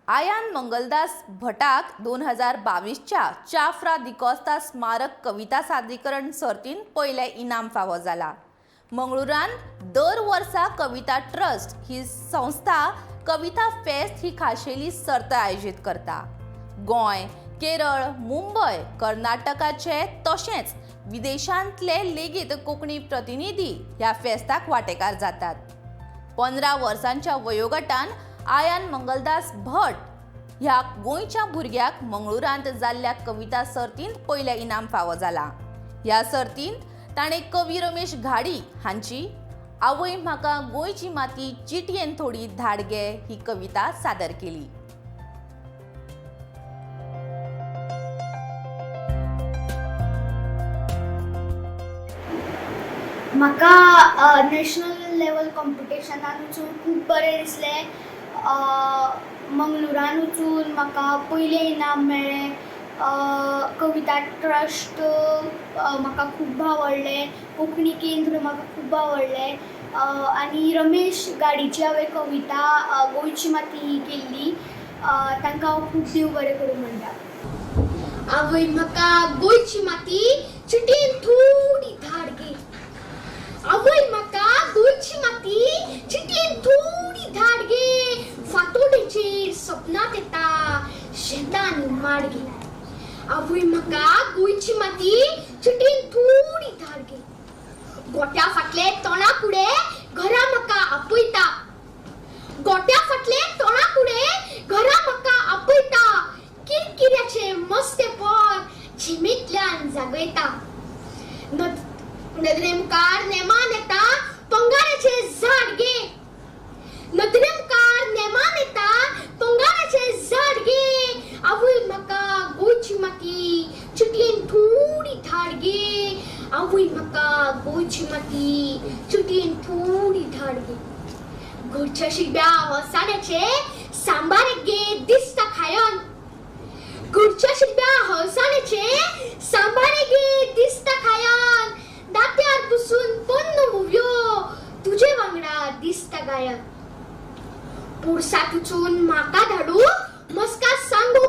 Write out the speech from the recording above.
आयान मंगलदास भटाक 2022च्या चाफ्रा दिकोस्ता स्मारक कविता सादरीकरण सर्तीन पयलें इनाम फावो जाला. मंगळुरांत दर वर्सा कविता ट्रस्ट ही संस्था कविता फेस्त ही खाशेली सर्त आयोजीत करता. गोंय, केरळ, मुंबय, कर्नाटकाचे तशेंच विदेशांतले लेगीत कोंकणी प्रतिनिधी ह्या फेस्ताक वांटेकार जातात. 15 वर्सांच्या वयोगटान आयान मंगलदास भट ह्या गोंयच्या भुरग्याक मंगळुरांत जाल्ल्या कविता सर्तींत पयलें इनाम फावो जाला. ह्या सर्तींत ताणें कवी रमेश घाडी हांची आवय म्हाका गोंयची माती चिटयेन थोडी धाड गे ही कविता सादर केली. म्हाका नॅशनल लेवल कॉम्पिटिशनान वचून खूब बरें दिसलें. मंगळुरान वचून म्हाका पयलें इनाम मेळ्ळें. कविता ट्रस्ट म्हाका खूब आवडलें, कोंकणी केंद्र म्हाका खूब आवडलें आनी रमेश गाडीची हांवें कविता गोंयची माती ही केल्ली. तांकां हांव खूब देव बरें करूं म्हणटा. आवय म्हाका गोंयची माती चिटयेन थोडी धाड गे. आवय म्हाका गोंयची माती चिटयेन थोडी धाड गे. फांतोडेचेर सपनांत येता शेतान माड गे. आवय म्हाका गोंयची माती चिटयेन थोडी धाड गे. गोट्या फाटले तोंडा फुडें घरा म्हाका आपयता. गोट्या फाटले तोंडा फुडें घरा म्हाका आपयता. किरकिऱ्याचें मस्तेपण झिमेंतल्यान जागयता. नदरे मुखार नेमान येता पंगाराचें झाड गे. नदरे मुखार नेमान येता पंगाराचें झाड गे. आवय म्हाका गोंयची माती चिटयेन थोडी धाड गे. आवय म्हाका गोंयची माती चिटयेन थोडी धाड गे. घरच्या शिगब्या हळसाण्याचें सांबार गे दिसता खायन. घरच्या शिगब्या हळसाण्याचें सांबार गे दिसता खायन. दात्यार बसून पन्न उव्यो तुजे वांगडा दिसता गायन. पुरसाक वचून म्हाका धाडू मस्का सांगो